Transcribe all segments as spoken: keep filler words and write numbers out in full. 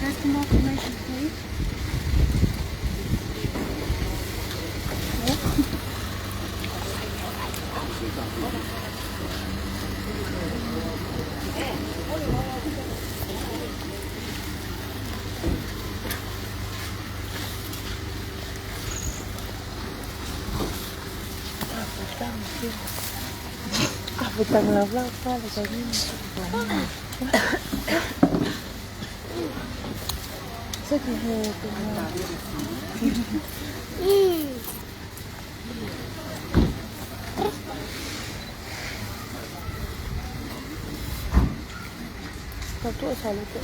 That's more information, please. Afu tang lava, lava, lava, lava. Saki he tu. Ka tuʻa sale te.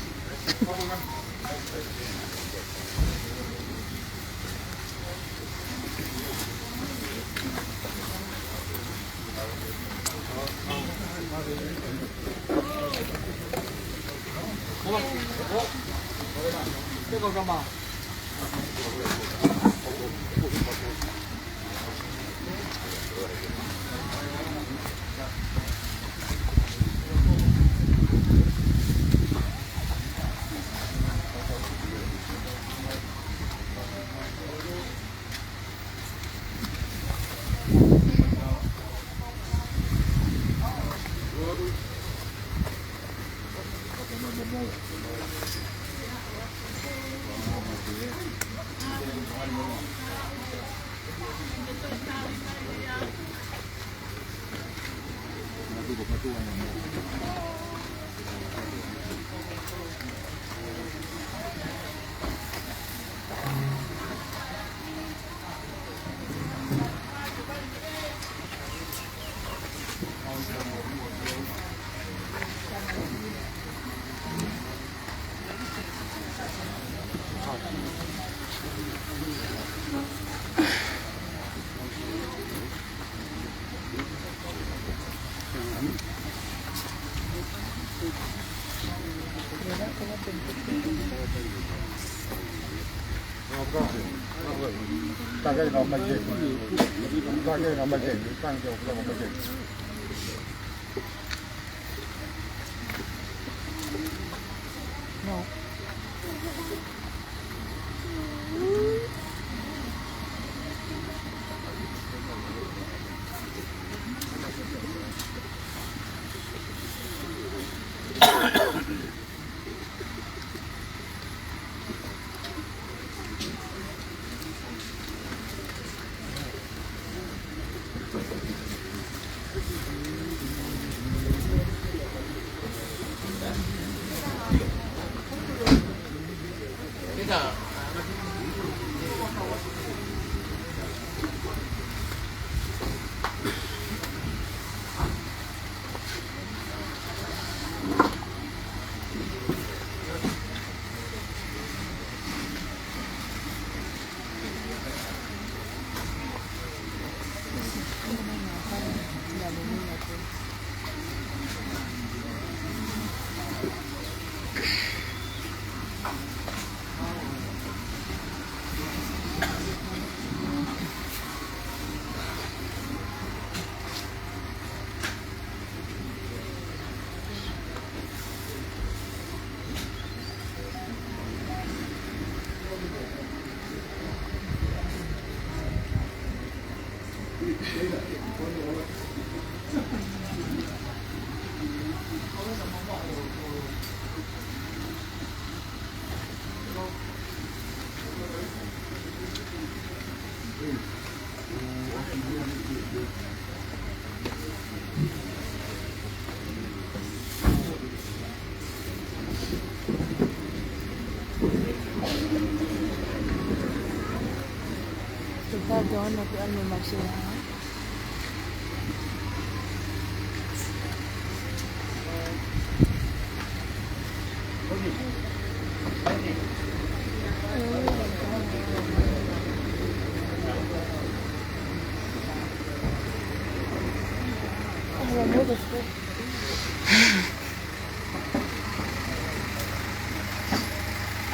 Tupa dona pe ano masih.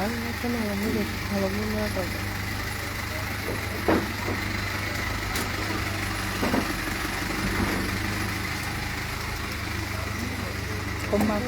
Ai, no te lo mire, no lo mire, no te lo. Con más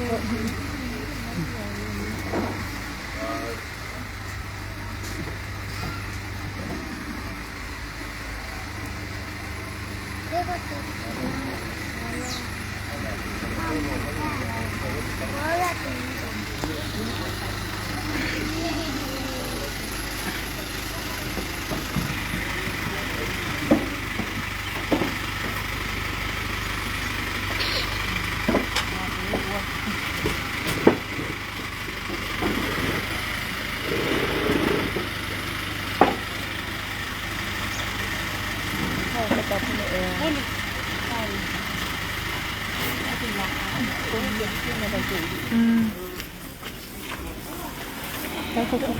co-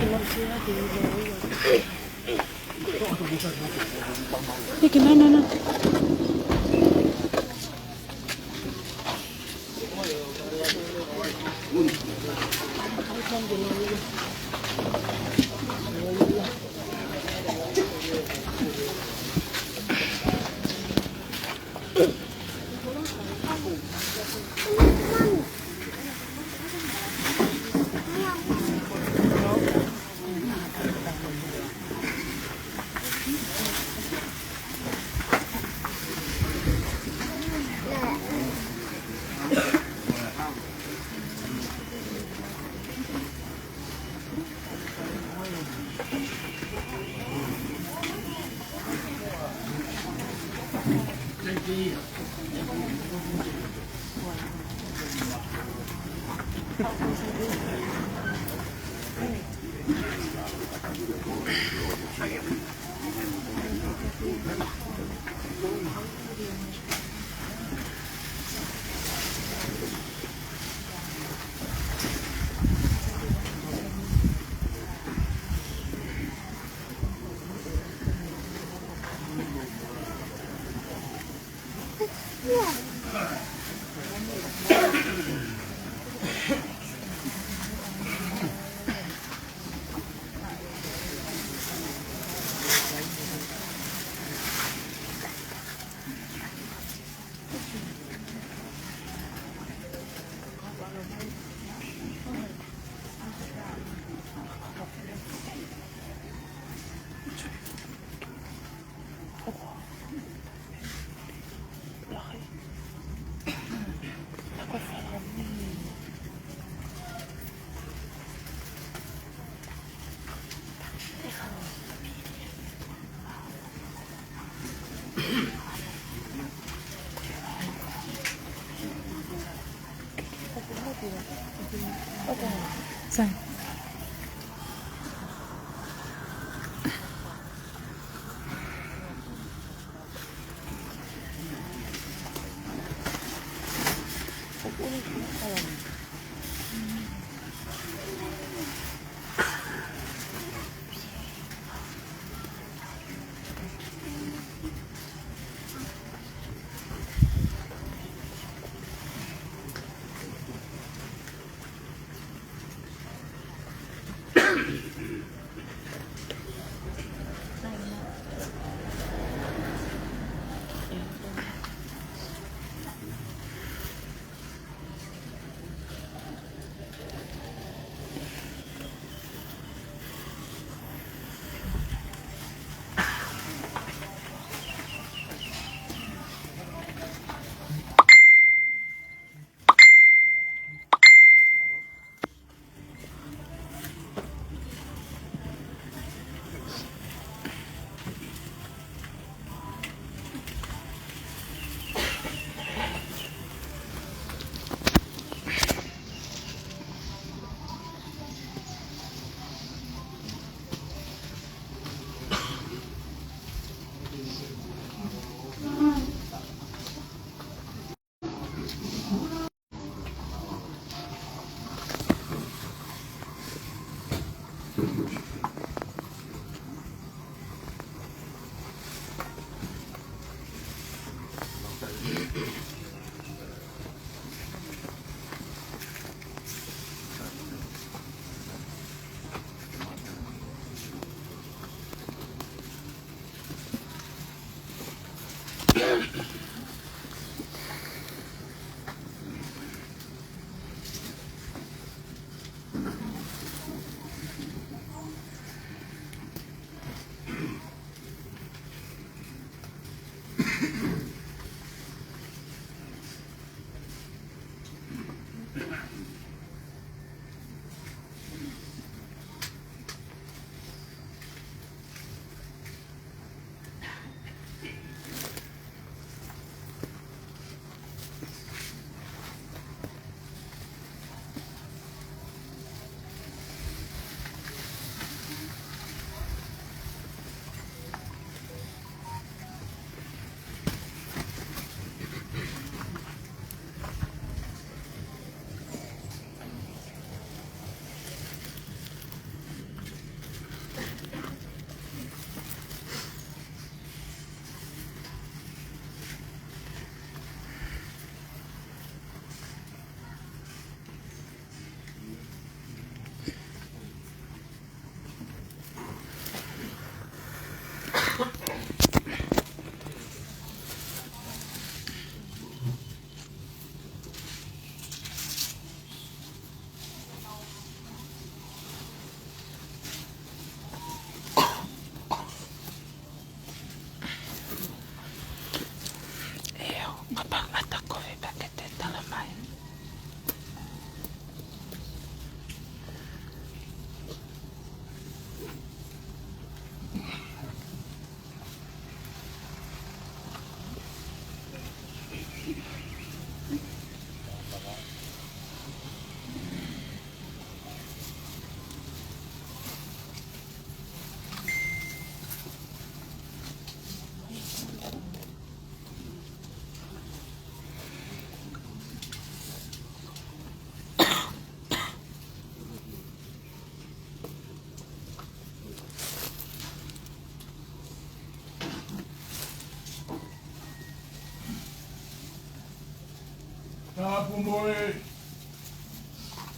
Hiki, no, no, no. Sai. Mo e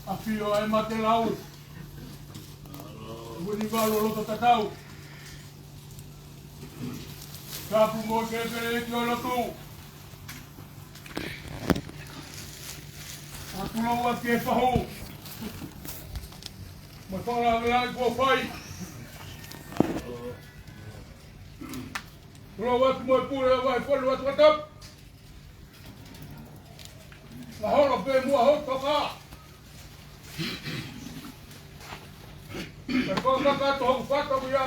ʻafio ʻa e mate lau. Mo ni valo loto tatau. Tapu mo ke pele ki o lotu. Atu lau ake fahu. Mo fala vela i kuo fai. Lau atu mo e pule lau ai fonu atu atu. Mahalo pē muʻa hoʻo toka. Pea ko e kakato hoku fato ia.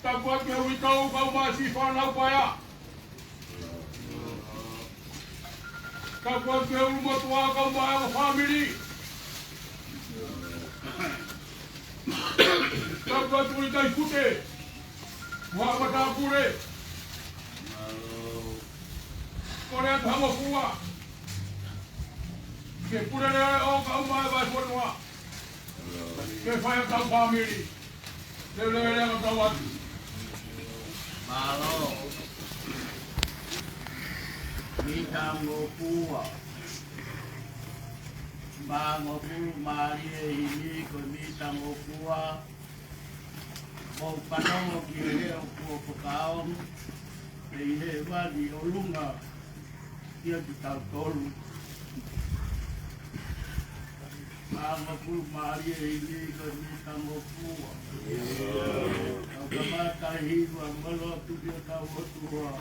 Tapu atu he uitou kau mai si fānau paea. Tapu atu he ulumotuʻa kau mai ʻa e fāmili. Tapu atu ʻi tai kute. Mo e matāpule. Kole atu ha ngofua. Ke pule lelei ʻo kau mai ʻa e fonua. Ke fai ʻa e kau fāmili. Leveleva ʻa e kau atu. Mālō. Mita ngofua. Mangofulu mālie ʻi he ko e mita ngofua. Mou fanongo ki he leʻo kuo fakaongo, ʻi hēvani ʻolunga kiate kitautolu. Mangofulu mālie ʻi he ko e mita ngofua. Tau kamata hiva mo lotu ki hotau ʻOtua.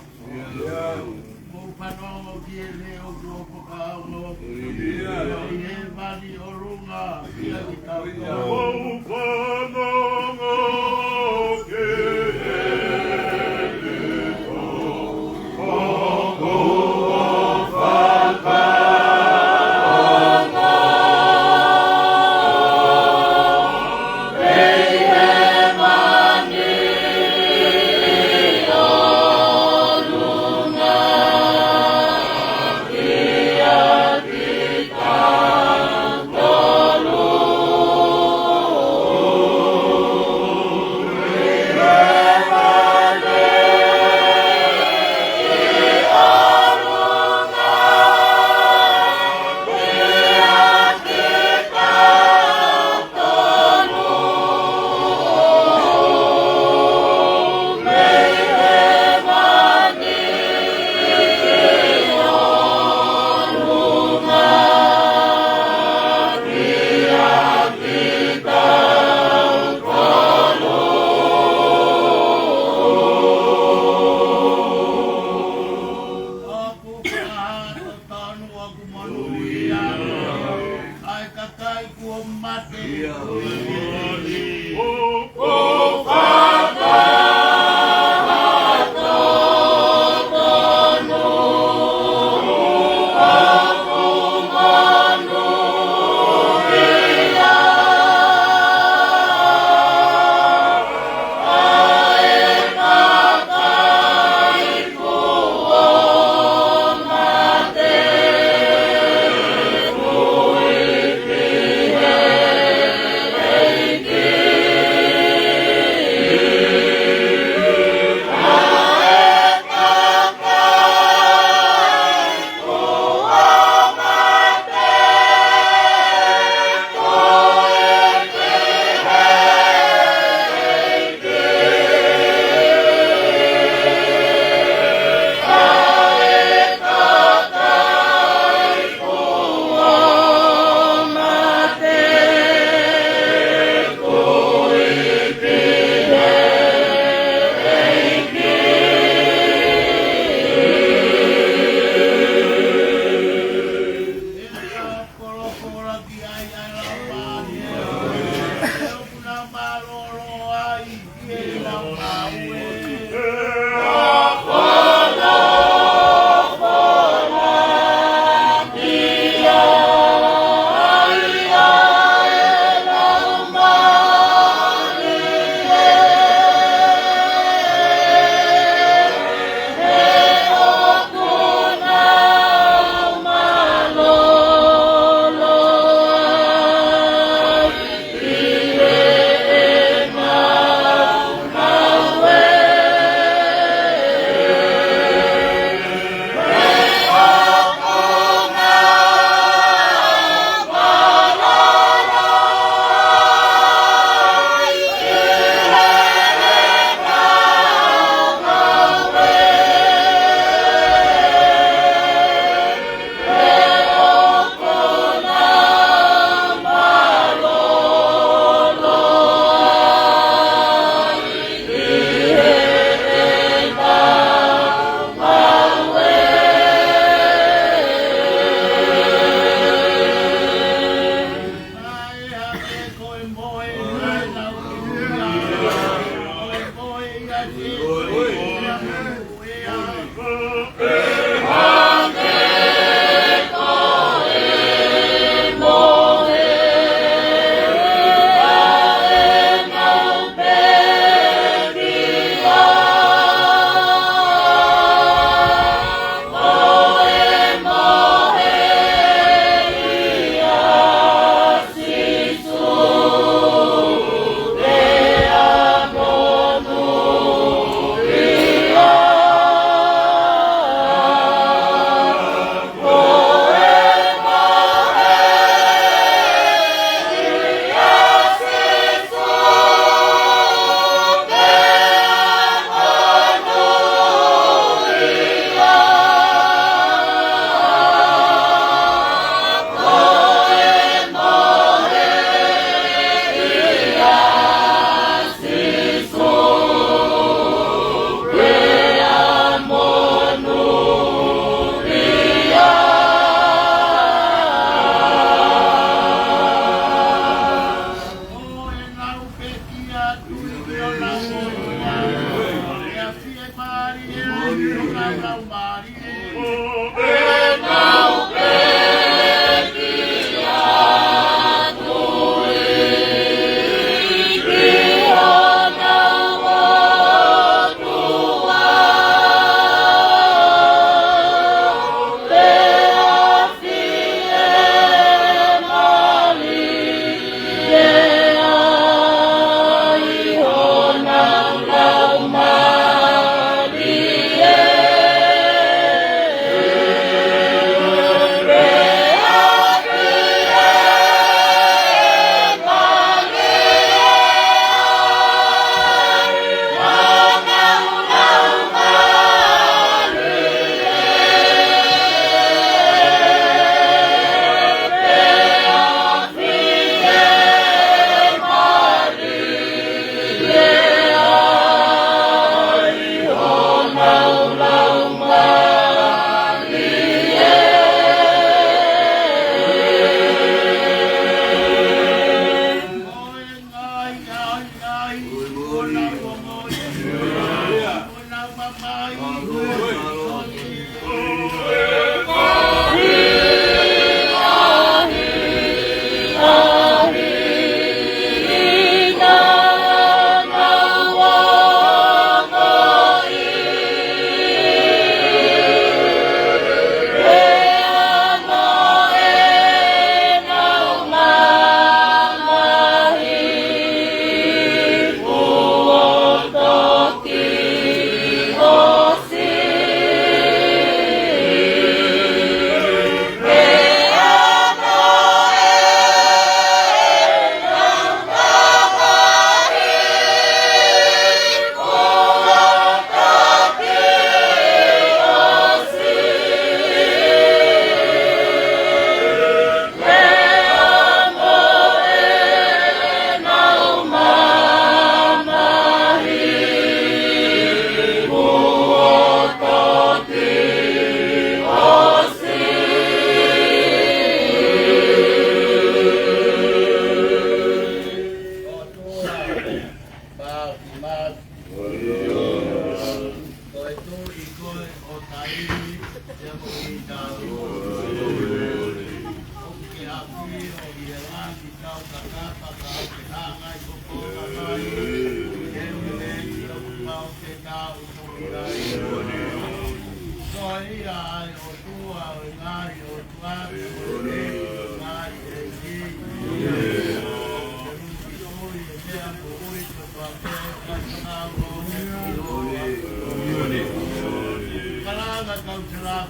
Mou fanongo ki he leʻo kuo fakaongo. ʻI hēvani ʻolunga kiate kitautolu. Mou fanongo ki he leʻo kuo fakaongo. Tonu ʻoku monūʻia ʻa e kakai kuo mate.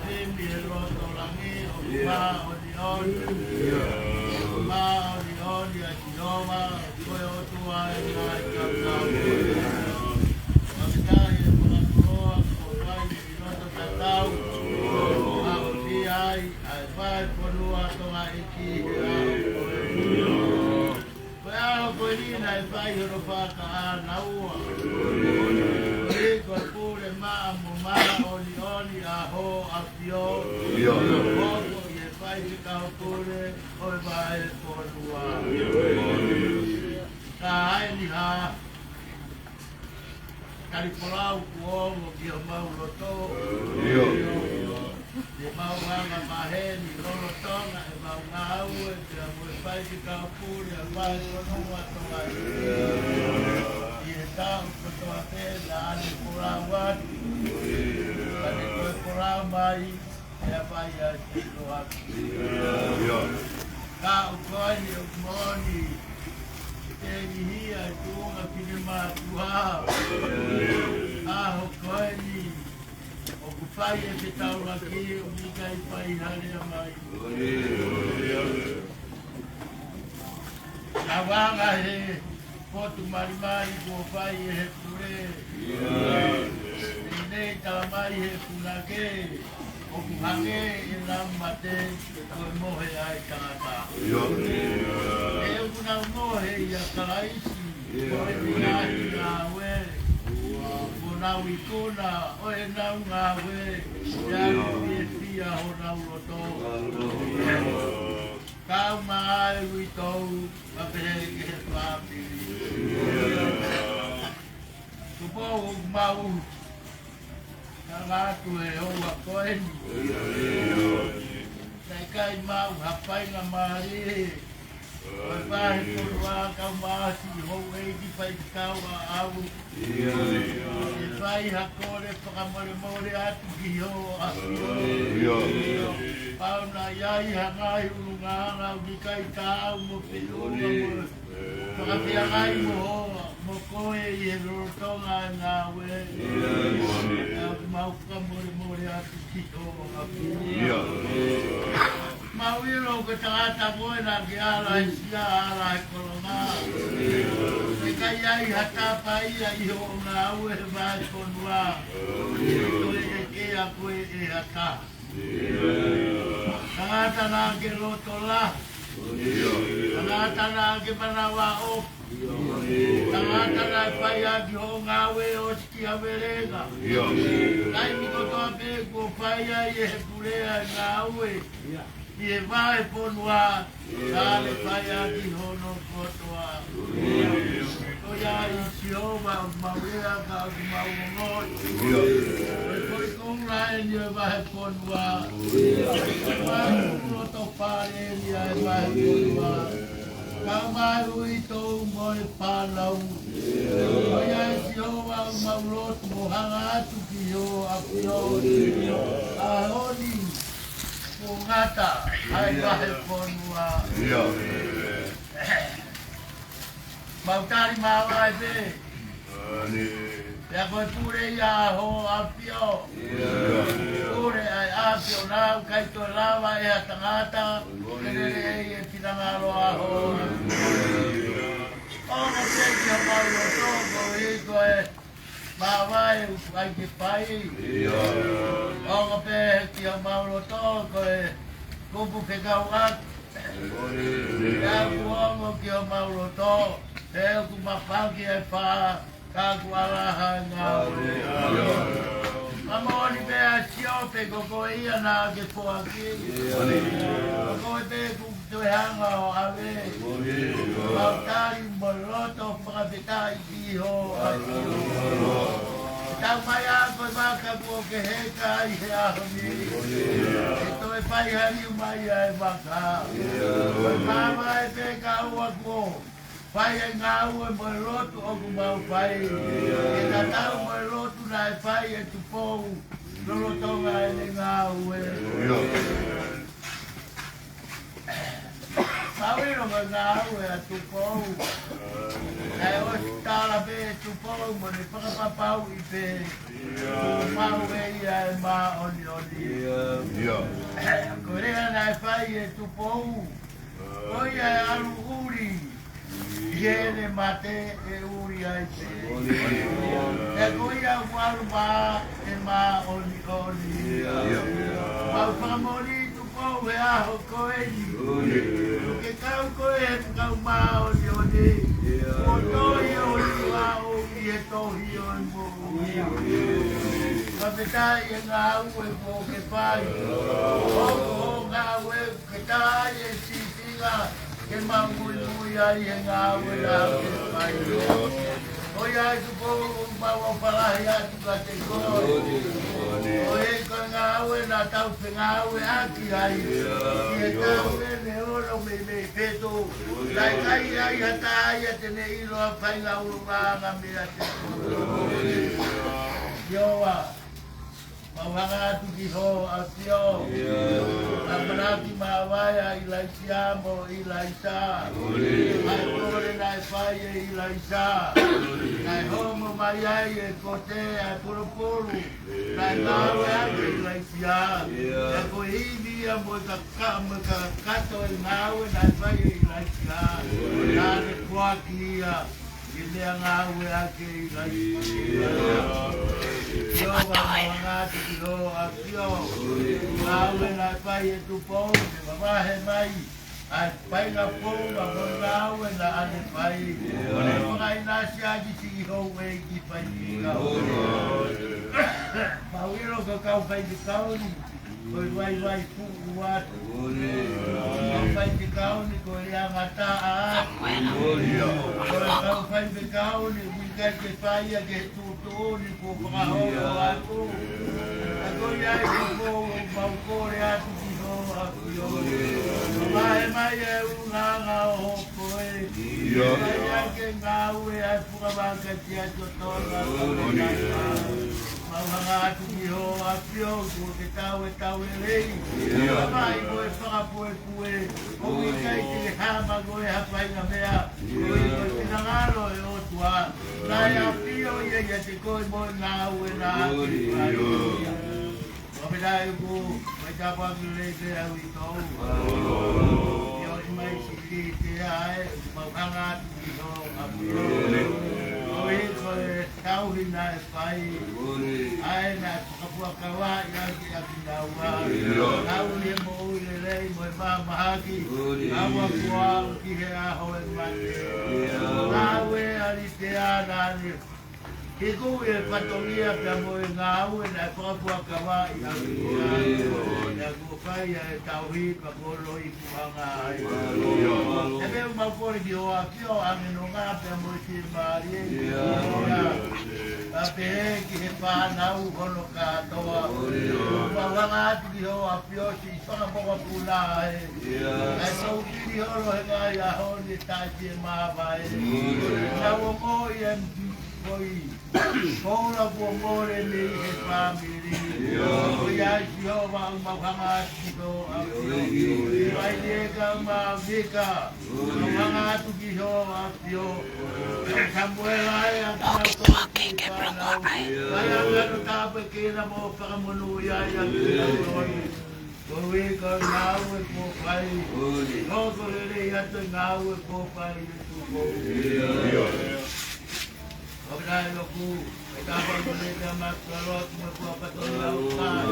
Fimi he loto langi, ʻoku māʻoniʻoni. ʻOku māʻoniʻoni ʻa Sihova, ko e ʻOtua ʻo e ngaahi kakai. Fakafetaʻi e fakakoloa kuo fai ʻi loto tatau. ʻOku ʻafio ai ʻa e vahefonua Tonga ʻi he ʻaho ko eni. Ko e ʻaho ko eni naʻe fai hono fakaʻānaua. Koeʻuhi ko e pule maʻa mo māʻoniʻoni ʻa Hoʻo ʻAfio. ʻIo. Hoko ʻi he faifekau pule ʻo e vahefonua. Ka ʻi ai ha tali folau kuo ongo ki homau loto. ʻIo. Ke mau anga maheni lolotonga ʻemau ngāue, pea mo e faifekau pule ʻa e vahefonua Tonga. ʻI he taʻu kotoa pē naʻa ne folau atu, ka ne toe folau mai, pea fai ʻa e feʻiloaki. ʻIo. Ka ʻoku ʻi ai ʻoku moʻoni, te nihia e tuʻunga finemātuʻa. ʻAho ko eni, ʻoku fai e fetaulaki, ʻoku ʻikai fai ha lea mai. Ka ʻoku anga he potu malimali kuo fai ʻe he pule. Nei nei tala mai he punake, ʻoku hangē ʻenau mate ko e mohe ʻa e tangata. ʻIo. He ʻoku nau mohe ʻia Kalaisi, ʻio, ko e ngaahi ngāue. Kuo nau ikuna ʻo ʻenau ngāue, ʻio, ʻio, fiefia honau loto. Kau mai ʻa e uitou, ka pehē ki he fāmili. Tupou ʻoku mau hanga atu he houa ko eni. Naʻe ʻikai maʻu ha faingamālie ʻo e vahefonua, kau mai siʻi houʻeiki, faifekau, ʻaʻau, ke fai ha kole fakamolemole atu ki Hoʻo ʻAfio. ʻIo. Pau naʻe ʻi ai ha ngaahi ʻulungaanga ʻoku ʻikai taau mo feʻunga mo fakafeangai mo, mo koe ʻi he lolotonga ʻo e ngāue. ʻOku mau fakamolemole atu ki Hoʻo ʻAfio. ʻIo. Mau ʻilo ko e tangata ko ē naʻa ke ala he sia, ala he kolonga. ʻIkai ʻi ai ha tapa ia ʻi hoʻo ngāue he vahefonua. Ko e ʻeke ʻa koe ʻe ha taha. Tangata naʻa ke loto lahi. Tangata naʻa ke manavaʻofa. Tangata naʻe fai ʻaki hoʻo ngāue ʻo siʻi ki ha velenga. Taimi kotoa pē kuo fai ai ʻe he pule ʻa e ngāue ʻi he vahefonua, ka ne fai ʻaki hono kotoa. Ko ia ʻi Sihova ʻoku mau lea ka ʻoku mau ongoʻi. Ko e foʻi koula eni ʻo e vahefonua. Ko e loto fale eni ʻa e vahefonua. Kau mai uitou mo e fānau. Ko ia ʻi Sihova ʻoku mau lotu mo hanga atu ki Hoʻo ʻAfio. ʻAho ni kuo ngata ʻa e vahefonua. ʻIo. Mau tali māvae pē. Pea ko e pule ia ʻa Hoʻo ʻAfio. Pule ʻa e ʻAfio, naʻa ʻoku ʻikai toe lava ʻe ha tangata ke lele ʻi he finangalo ʻa Hoʻo ʻAfio. Ongo pē ki homau loto koeʻuhi ko e māvae ʻoku ʻai ke fai. ʻIo. Ongo pē ki homau loto ko e kupu fekauʻaki. Pea ʻoku ongo ki homau loto, he ʻoku mafaki e fā, ka ʻoku ʻalaha e ngāue. Ka moʻoni pē ʻa Siope, ko koe ia naʻa ke foaki. Ko koe pē ʻoku toe hanga ʻo ʻave. Mau tali mo e loto fakafetaʻi ki Hoʻo ʻAfio. Tau mai ʻa koe vaka kuo ke heka ai he ʻaho ni. ʻE toe fai ha liu mai ʻa e vaka. Ko e māvae pē ka ua kuo fai e ngāue mo e lotu ʻoku mau fai. ʻE tatau mo e lotu naʻe fai ʻe Tupou lolotonga ʻene ngāue. ʻIo. Mau ʻilo ko e ngāue ʻa Tupou. Naʻe ʻosi tala pē ʻe Tupou mo ne fakapapauʻi pē. Mau ʻe ia e māʻoniʻoni. Ko e lea naʻe fai ʻe Tupou. Ko ia ʻe ʻalu ʻuli. ʻI heʻene mate ʻe ʻuli ai pē. He ko ia ʻoku ʻalu mā ʻe māʻoniʻoni. Mau fakamoʻoni Tupou he ʻaho ko eni. Ke kau koe he kau māʻoniʻoni. Kuo tohi ʻo ʻi he tohi ʻo e moʻui. Fakafetaʻi e ngāue kuo ke fai. ʻOku ʻi ai e ngāue ke tā ai e sīpinga ke mau muimui ai he ngāue naʻa ke fai. ʻOiauē Tupou, mau ʻofa lahi atu kiate koe. Ko e ngāue naʻa tau fengāueʻaki ai. ʻI he taʻu ʻe ono mei Mei Feto. Naʻe ʻikai ai ha taha ia te ne ʻilo ʻa e faʻahinga ʻulungaanga meiate koe. ʻIo, mau hanga atu ki ho ʻAfio. ʻAmanaki māvae ʻa ʻIlaisiā mo ʻIlaisa. ʻA e kole naʻe fai ʻe ʻIlaisa. Naʻe homo mai ai e kote ʻa e pulupulu. Naʻe ngāueʻaki ʻe ʻIlaisiā. He ko e ivi ia mo e kaka-, mo e kakato e ngāue naʻe fai ʻe ʻIlaisiā. Naʻa ne foaki ia. Ke meʻangāueʻaki ʻe ʻIlaisiā. ʻIo, mau hanga atu ki ho ʻAfio. Ngāue naʻe fai ʻe Tupou, ke mavahe mai ʻa e faʻahinga founga mo e ngāue naʻa ne fai. Mo ne fakaʻinasiʻaki siʻi houʻeiki faifekau. Mau ʻilo ko e kau faifekau ni. Ko e vaivai fuʻu atu. Kau faifekau ni ko e angataʻa atu. Ko e kau faifekau ni ʻoku ʻikai ke fai ia ke tuʻutuʻuni kuo fakahoko atu. Ka ko ia ai ko ko mau kole atu ki ho ʻAfio. Vahe mai e ʻulungaanga ʻo ho koe. ʻIo. Kae ʻai ke ngāue ʻa e fukavaka ki ai totona. Mau hanga atu ki ho ʻAfio, kuo ke tau e tau lelei. ʻIo. Ka mai mo e fakapuepue, ʻoku ʻikai te ke hama koe ha faʻahinga meʻa. Koeʻuhi ko e finangalo e ʻOtua. Naʻe ʻafio ia ʻiate koe mo e ngāue naʻa ke fai. Fakafetaʻi ʻoku, mai tāpuaki lelei pē ʻa e uitou. ʻIo, ʻi mai sili te ae, mau hanga atu ki ho ʻAfio. Koeʻuhi ko e tauhi naʻe fai. ʻA ē naʻe fakafuakavaʻi ʻaki ʻa kinaua. Tauhi e moʻui lelei mo e mahamahaki. Kaua kuo aʻu ki he ʻaho e mate. Ngāue ʻa Litea naʻa ne He ko e fatongia pea mo e ngāue naʻe fakafuakavaʻi ʻaki ia. Pea kuo fai ʻa e tauhi pea kuo loi kuhanga ai. He meʻa mau kole ki ho ʻAfio ʻa e nonga pea mo e fiemālie. Pea pehē ki he fānau hono kātoa. Mau hanga atu ki ho ʻAfio siʻi fanga mokopuna ē. ʻA e toupili holo he ngaahi ʻaho ni taʻe fiemāvae. Nau ongoʻi e koi. Koula kuo mole mei he fāmili. ʻIo. Ko ia ai Sihova ʻoku mau hanga atu ki ho ʻAfio. ʻIo. Mai ni e kau mā Vika. Mau hanga atu ki ho ʻAfio. Samuela e atu. Mai anga no tāpuekina mo fakamonūʻia ai ʻa kinautolu. Koeʻuhi ko e ngāue kuo fai. Hoko lelei atu e ngāue kuo fai ʻe Tupou. ʻIo. Fakafetaʻi ʻoku, e tāpuaki lelei pea mātuʻa loa ki he meʻa kuo patola ʻo fai.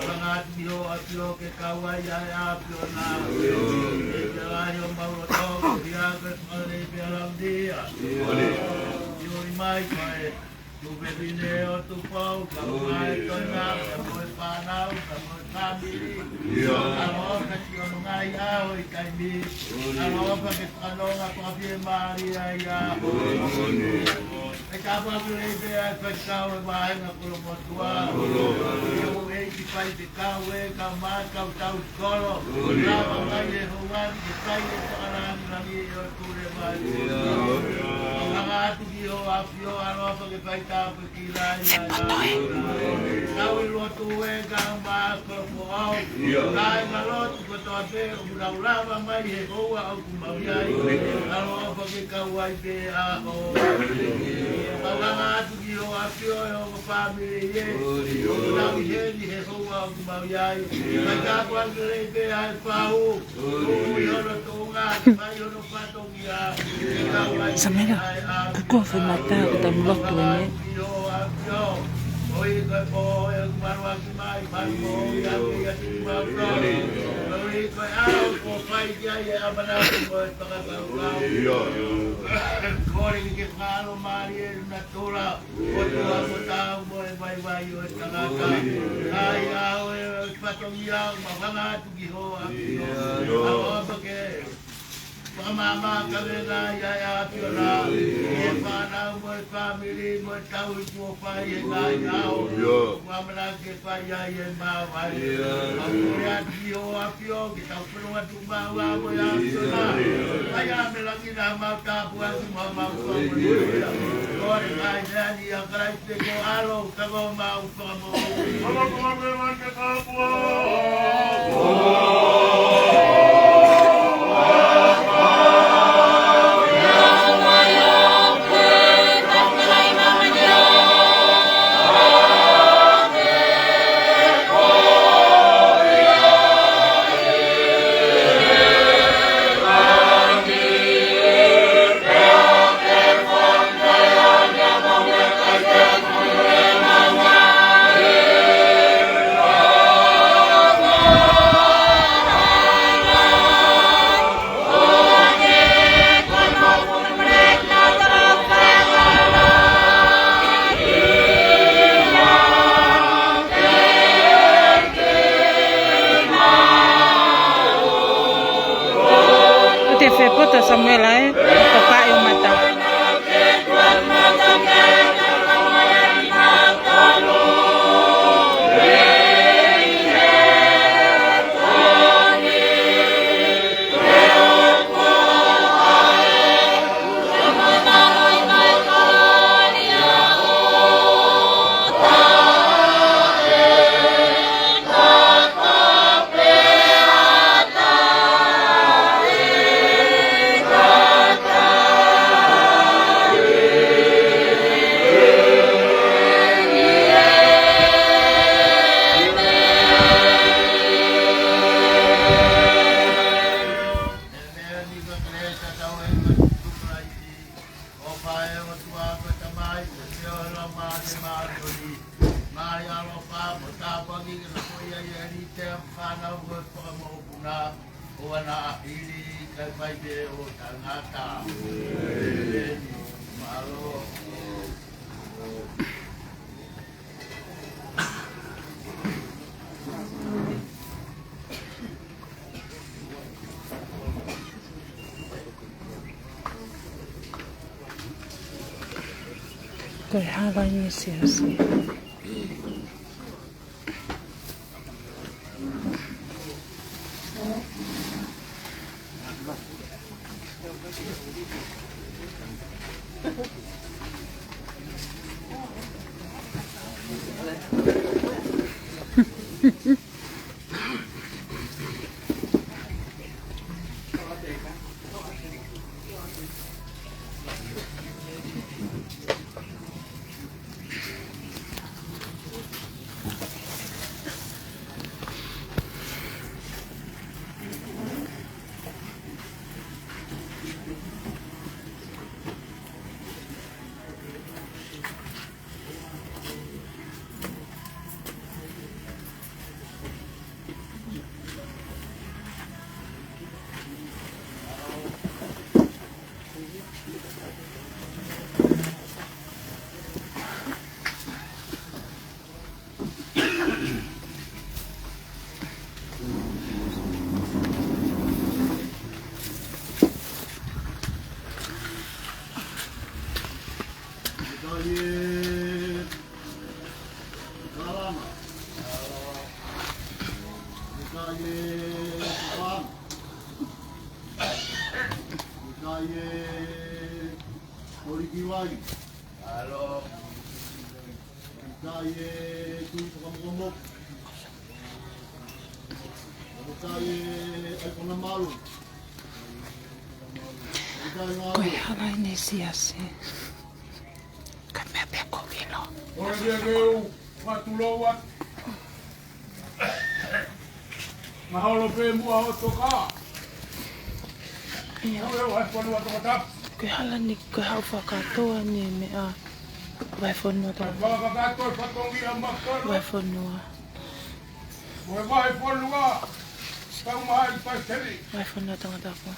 Hanga atu ki ho ʻAfio ke kau ai ʻa e ʻAfiona. ʻE ke lahi ʻo mau loto, ko ia ke fakalelei pea lau dia. ʻIo, ʻi mai ko e tuofefine ʻo Tupou, kau mai ko e ngā, kau mo e fānau, kau mo e fāmili. ʻIo. Alofa ki hono ngaahi ʻaho ʻi taimi. Alofa ke fakanonga fakafiemālie ai ʻa. ʻE tāpuaki lelei pē ʻa e faifekau e vāhenga Kolomotuʻa. ʻIo, ʻEiki faifekau ē, kau mai, kau tau kolo. Lava mai e houa ni ke fai e fakalāngilangi ʻo e pule mai. Mau hanga atu ki ho ʻa ʻAfio, ʻaloʻofa ke fai tāpuekina ai ʻa e ʻAfio. Tau ʻi loto ē ka ma kolopo au. Kāinga lotu kotoa pē ʻoku nau lava mai he houa ʻoku mau ʻi ai. ʻAloʻofa ke kau ai pē ʻa ho. Mau hanga atu ki ho ʻAfio ʻi hoʻo fāmili ē. ʻOku nau ʻi heni he houa ʻoku mau ʻi ai. Mai ka kuo ʻange lelei pē ʻa e pau. Ui hono tōʻonga, mai hono fatongia. Samela, ka ko fai mata ko tamu lotu ē. Kole ke ke fakalomālie ʻa e natula, ʻOtua mo tau mo e vaivai ʻo e tangata. ʻAi ʻa e fatongia, mau hanga atu ki ho ʻAfio. ʻAloʻofa ke fakamaama kavenga ʻa e ʻAfio na, ʻi he fānau mo e fāmili mo e tauhi kuo fai he ngaahi ʻaho. Kuo ʻamanaki ke fai ai e māvae. Mau kole atu ki ho ʻAfio, ke tau fononga tuʻu maʻu ā mo e ʻAfio na. ʻAi ā me langi na mau tāpuaki mo mau fakamolemole. Kole ngaahi meʻa ni ʻia Kalaisi ko ho ʻAlo, ka ko homau Fakamoʻui. ʻOua te fie poto Samuela ē, ka paʻi ʻo mata. ʻOfa ʻa e ʻOtua ko e Tamai, mo e ʻAlo mo e Laumālie Māʻoniʻoni. Mai ʻaloʻofa mo tāpuaki ke na ko ia ʻi he lite ʻa e fānau mo e fakamoʻui puna ʻo ana ʻili kae fai pē ʻo taʻengata. ʻĒmeni. Mālō. Ko e hā lā ʻi he siasi? Mikai e Tupanga. Mikai e Tolikiwai. Kai e tui fakamokomoko. Kai e ai kona malu. Kai ngā Ko e hala ʻene siasi. Ka meʻa pē ko ilo. Ko e lia ke u, matulou atu. Mahalo pē muʻa ʻo toka. Ia. Ko e ʻoe fonua Tongatapu. Ko e hala ni, ko e haʻu fakakātoa ni meʻa. Vahefonua Tongatapu. Fakakātoa fatongia makana. Vahefonua. Ko e vahefonua. Tau mai Pasiteni. Vahefonua Tongatapu.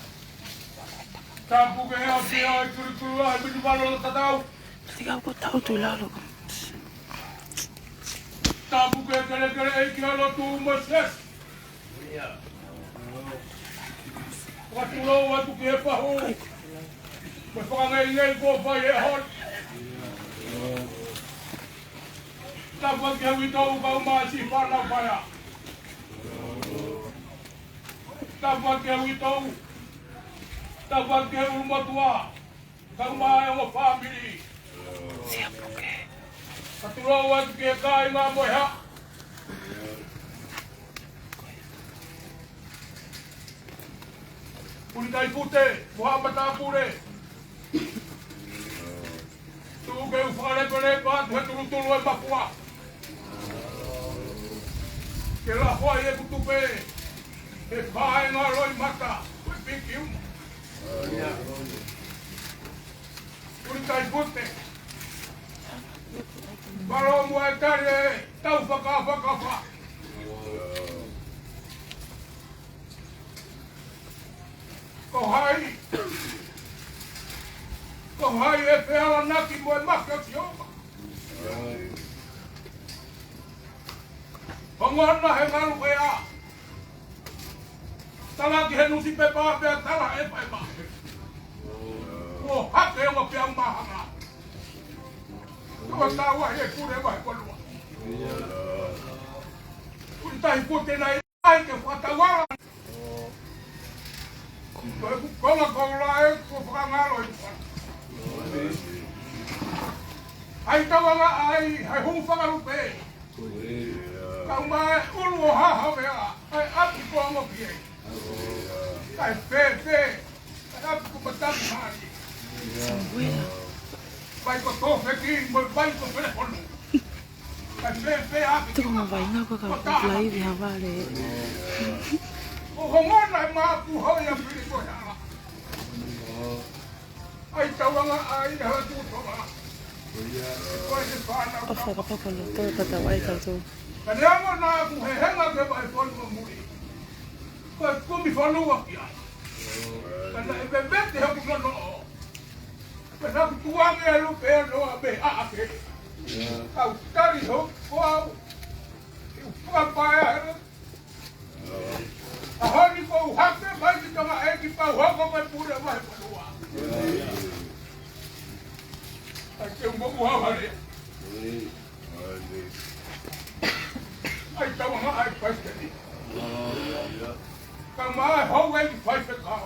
Tapu ke ʻafio ʻi Kulikuli ʻa e minimalo tatau. Tika ko tau tu lalo. Tapu ke kelekele ʻEiki ʻa lotu mo e siasi. Fakatulou atu ki he fahu. Mo e fakangeingei kuo fai he ʻaho ni. Tapu ki he uitou kau mai siʻi fānau paea. Tapu ki he uitou. Tapu ki he ʻulumotuʻa. Kau mai ongo fāmili. Sia puke. Fakatulou atu ki he kāinga mo e haʻa. Kulikaifute, mo haʻa matāpule. Tuku ke u fakalepelepa atu he tulutulu e mafua. Ke lahoa ʻi he kutupe, he paenga loʻimata, ko e piki uma. Kulikaifute. Mālō muʻa e tali e tau fakafakafa. Ko hai, ko hai ʻe fealanaki mo e maka Sihova. Hongona he ngalu ʻea. Tala ki he nusipepa pea tala e fai ma. Kuo hake ongo peau mahanga. Kuo tau ai e pule mai konua. Kulikaifute nai ai ke fakatauala. Ko e konga koula ē kuo fakangalo e fana. ʻAi tauanga ai, hai hū fakalupe. Kau mai ʻulu ʻo Haʻa Havea, ʻai ʻapi ko ongo pie. Kai fēfē, ʻai ʻapi ko Mataku Mali. Vai ko Tofeki, mo vai ko Pelekonu. Kai fēfē ʻapi Tuku ma vai ngā ko ka ko lai vi havale. ʻO hongona e māpu hoi a pili ko e hala. ʻAi tauanga ai, ha tu tola. Ko e te fānau. ʻO fakapapa lo tō tatau ai tau tō. Ka ne anga nā ku he henga ke vai fonu mo mui. Ko e kumi fonu a ki ai. Ka na e vevete haku nono. Ka na ku tuange a lupe a noa me a ake. Kau tali ho ko au. Ke u fakapae a hera. ʻAho ni ko u hake mai ki Tonga ʻEiki pau hoko mai pule mai panua. ʻAi ke u moʻua hale. ʻAi tauanga ʻai Paisiteni. Ka mai hou ʻEiki Faifekau.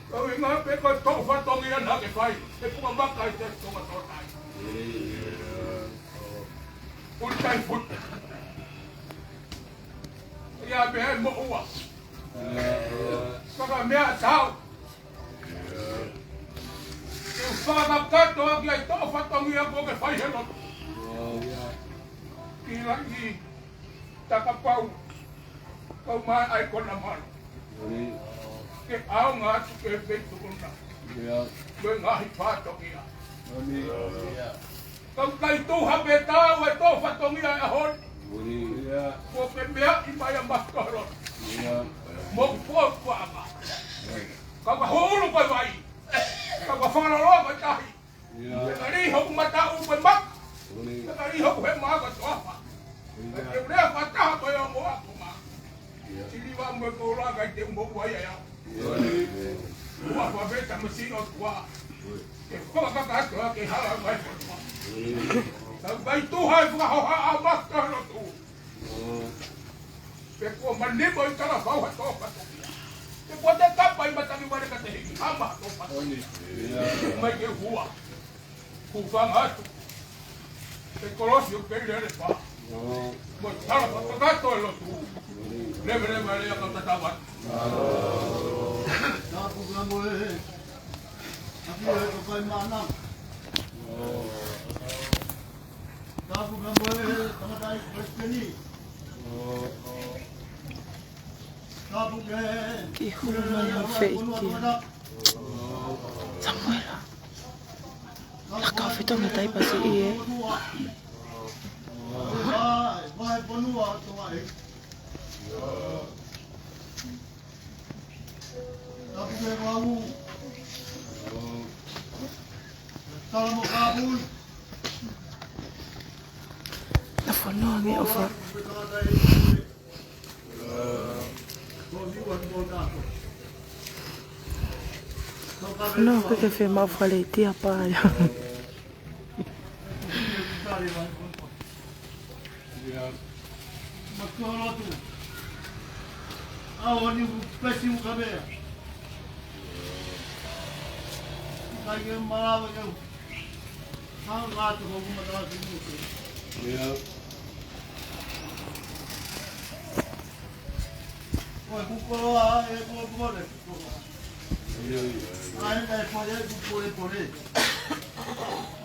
Ko e ʻuhinga pē ko e toʻo fatongia naʻa ke fai, he puka maka ʻi te Tonga tō tai. Kulikaifute. ʻIa pē he moʻua. Saka meʻa tau. Ke u fakakakato ʻaki ʻa e toʻo fatongia kuo ke fai he lotu. Ki langi takapau. Kau mai ʻai kona malu. Ke ʻaonga atu ke pei tukuna. Ko e ngaahi fatongia. Kau kai tuha pē tau e toʻo fatongia e ʻaho ni. Kuo ke meaʻi mai a maskolo. Mo kuo kuanga. Kau ka hulu ko e vai. Kau ka fangaloloa ko e tahi. Ia. Pea ka liho ku mata u pe mak. Uli. Pea ka liho ku he maka toafa. Ia. Ka te ulea fataha ko e ongo aku ma. Ia. Siliva mo e koula ka te mo ua ia ia. Ia. Ua fa veta mo sino tua. Ui. Ke kola ka ka toa ke hala mai ko tua. Ui. Ka vai tu hai fuka ho ha a mak ka lo tu. Ui. Pe ko manimo i kala fau ha to ka tu. Te kuo te kapa ʻi matangi vale ka te hiki hama tō pata. Mai ke hua. Kufanga atu. Te kolosi ʻo ke lele pā. Mo tala fakakakato e lotu. Leve leve lea ka tatau atu. Tapu ka mo e. Tapu e ka kai mana. Tapu ka mo e, tangataʻeiki palesiteni. Tapu ke. Ki hulu mai au feʻitia. Samuela. Laka o fitonga tai pasi ie. Tapu ke vau. Tala mo kapui. Na fonua nge ofa. No, ko ke fe mau fale tia pa ia. Matua lotu. Au ni ku pesi u kamea. Kai ke malava ke u. Hanga atu ko ku matala ki muke. Ia. Ko e kukoloa e kuo pole. Ai, ai, fai ai ku pole pole.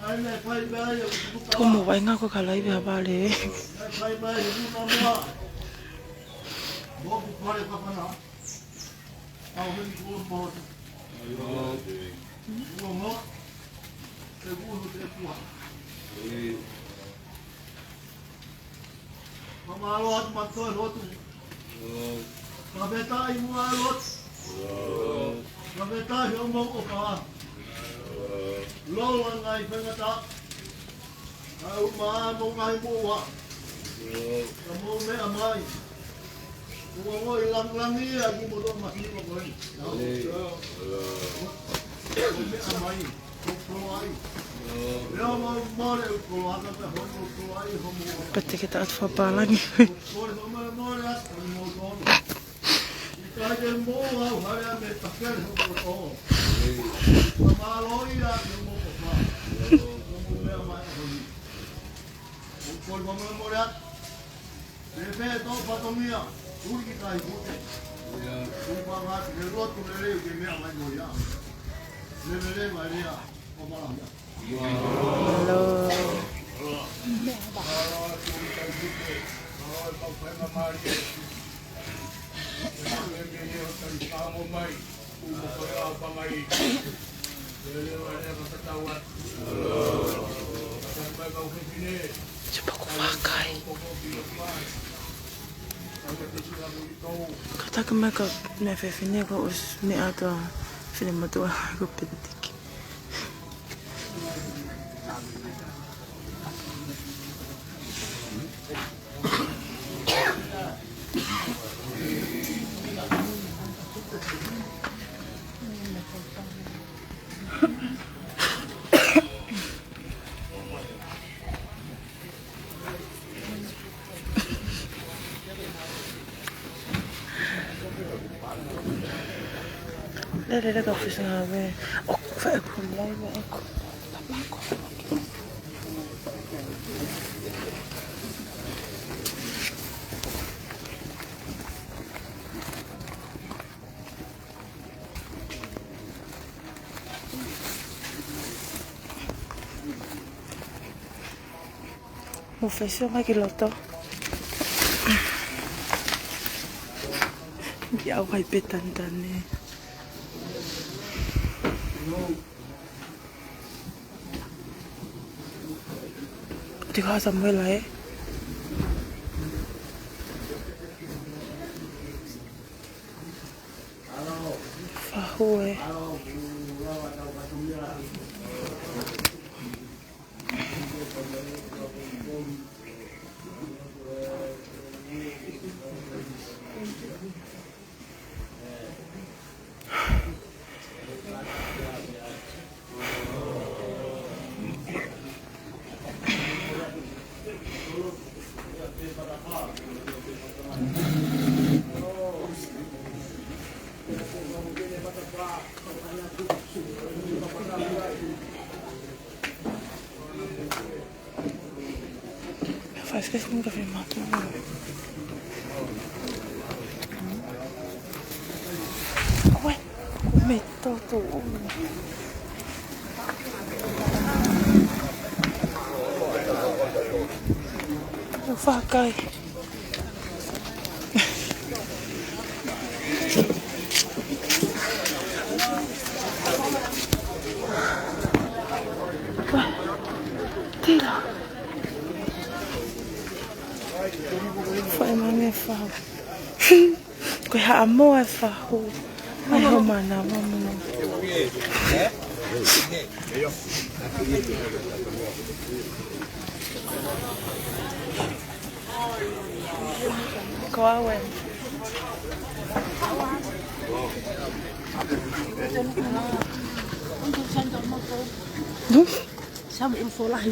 Ai, ai, fai mai ai ku pole. Ko mo vai nga ko ka lai vea vale. Ai, fai mai ai ku na moa. Mo ku pole kapana. Au heni kuo mo. Ai, ai. Kuo mo. E kuo te kua. Ai. Fakamālō atu matua lotu. Fakafetaʻi muʻa lotu. Fakafetaʻi hoʻomou ʻofa. Lou a ngai faingata. Au mā mo ngai moa. Ka mou meʻa mai. Ua ngoi langilangi a ki moto masi mo koe. Mou meʻa mai. Pea te ke taʻatu fakapālangi. Pepe tō fatongia, ui ki tai kute. Ia. Ui pangati, he lotu lelei ke meʻa mai mo ia. Lelei mai lea, o malanga. Hello. Tupaku fakai. Ka taki mai ka meʻa fefine ko us meʻa atu a fine motuʻa ko pita tiki. Lele lele ka fisi ngā we. ʻOku fai e pulu lai we ʻoku. Mo fesio mai ki loto. Ki au hai pe tanitani. Te ko ha Samuela ē. Fahu ē. Kasi nunga fai mātou. Ue, me toto. Fakai. Tila. Fai mai e fahu. Ko e haʻamoa e fahu. Ai ho mana, mama. Ko au ē. Samu ulu folahi.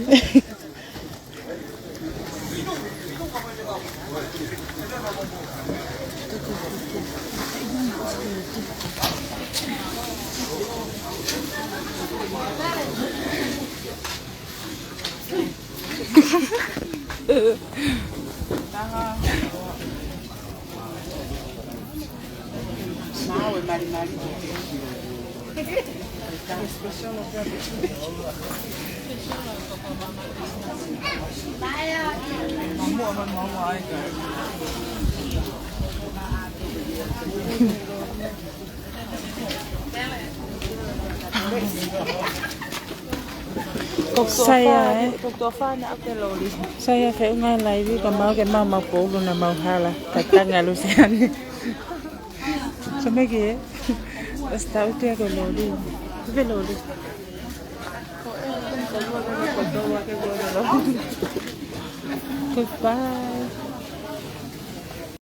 Sai ē. Sai ē, feʻunga e laivi, ka mau ke mau mau poulu na mau hala. Tatanga Luseane. Samaki ē. Esta utea ko loli. Ve loli. Goodbye.